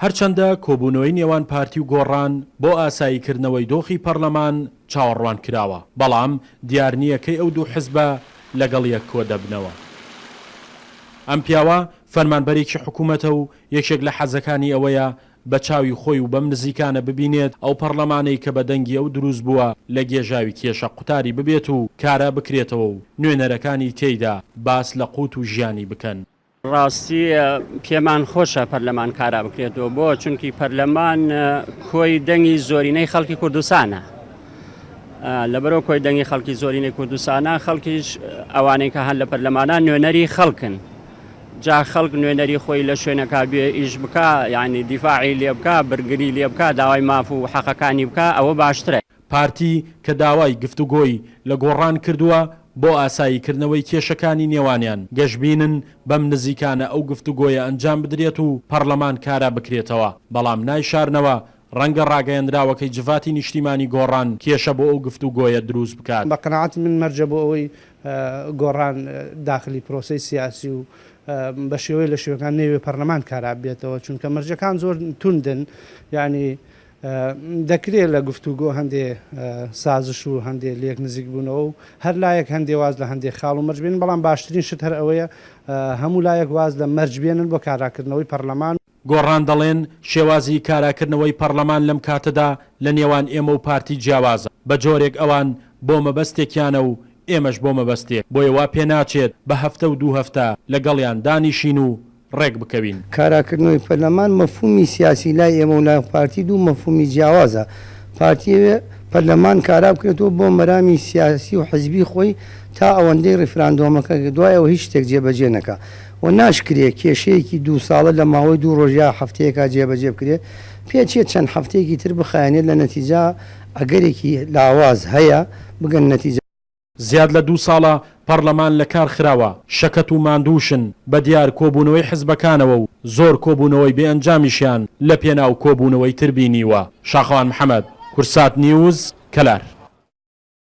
هەرچەندە کۆبوونەوەی نێوان پارتی و گۆڕان بۆ ئاساییکردنەوەی دۆخی پەرلەمان چاوەڕوان کراوە، بەڵام دیار نییە کەی ئەو دوو حزبە لەگەڵ یەک کۆدەبنەوە. ئەم پیاوە فەرمانبەرێکی حکومەتە و یەکێک لە حەزەکانی ئەوەیە بە چاوی خۆی و بەم نزیکانە ببینێت ئەو پەڕلەمانەی کە بە دەنگی ئەو دروست بووە لە گێژاوی کێشە قوتاری ببێت و کارا بکرێتەوە و نوێنەرەکانی تێیدا باس لە قوت و ژیانی بکەن. ڕاستی پێمان خۆشە پەرلەمان کارا بکرێتەوە بۆ چونکی پەرلەمان کۆی دەنگی زۆرینەی خەڵکی کوردستانە لەبەرەوە کۆی دەنگی خەڵکی زۆرینەی کوردستانە خەڵکیش ئەوانەی کە هەن لە پەرلەمانە نوێنەری خەڵکن جا خەڵک نوێنەری خۆی لە شوێنەکە بێ ئیش بکا یانی دیفاعی لێ بکا برگری لێ بکا داوای ماف و حەقەکانی بکا ئەوە باشترە. پارتی کە داوای گفتوگۆی لە گۆڕان کردووە بۆ ئاسایی کردنەوەی کێشەکانی نێوانیان، گەشبینن بەم نزیکانە ئەو گفتوگۆیە ئەنجام بدرێت و پەڕلەمان کارا بکرێتەوە، بەڵام نایشارنەوە ڕەنگە ڕاگەیەندراوەکەی جڤاتی نیشتیمانی گۆڕان کێشە بۆ ئەو گفتوگۆیە دروست بکات. بە قەناعەتی من مەرجە بۆ ئەوەی گۆڕان داخلی پرۆسەی سیاسی و بە شێوەیە لە شێوەکان نەیەوێ پەرلەمان کارا بێتەوە چونکە مەرجەکان زۆر توندن یعنی دەکرێ لە گفتوگۆ هەندێ سازش و هەندێ لێک نزیک بوونەوە و هەر لایەک هەندێ واز لە هەندێ خاڵ و مەرج بێنن بەڵام باشترین شت هەر ئەوەیە هەموو لایەک واز لە مەرج بێنن بۆ کاراکردنەوەی پەرلەمان. گۆڕان دەڵێن، شێوازی کاراکردنەوەی پەڕلەمان لەم کاتەدا لە نێوان ئێمە و پارتی جیاوازە، بە جۆرێک ئەوان بۆ مەبەستێکیانە و ئێمەش بۆ مەبەستێک، بۆیە وا پێناچێت بە هەفتە و دوو هەفتە لەگەڵیان دانیشین و ڕێک بکەوین. کاراکردنەوەی پەرلەمان مەفهومی سیاسی لای ئێمە و لای پارتی دوو مەفهومی جیاوازە، پارتی ئەوێ پەرلەمان کارا بکرێتەوە بۆ مەرامی سیاسی و حزبی خۆی تا ئەوەندەی ڕیفراندۆمەکە دوای ئەوە هیچ شتێک جێبەجێ نەکا و ناشکرێ کێشەیەکی دوو ساڵە لە ماوەی دوو ڕۆژ یا هەفتەیەکا جێبەجێ بکرێ پێچێ چەند هەفتەیەکی تر بخایەنێت لە نەتیجە ئەگەرێکی لاواز هەیە بگەن نەتیجە. زیاد لە دوو ساڵە پەڕلەمان لە کار خراوە، شەکەت و ماندووشن، بە دیار کۆبوونەوەی حزبەکانەوە و زۆر کۆبوونەوەی بێ ئەنجامیشیان لە پێناو کۆبوونەوەی تر بینیوە. شاخەوان محەمەد، کورسات نیوز، کەلار.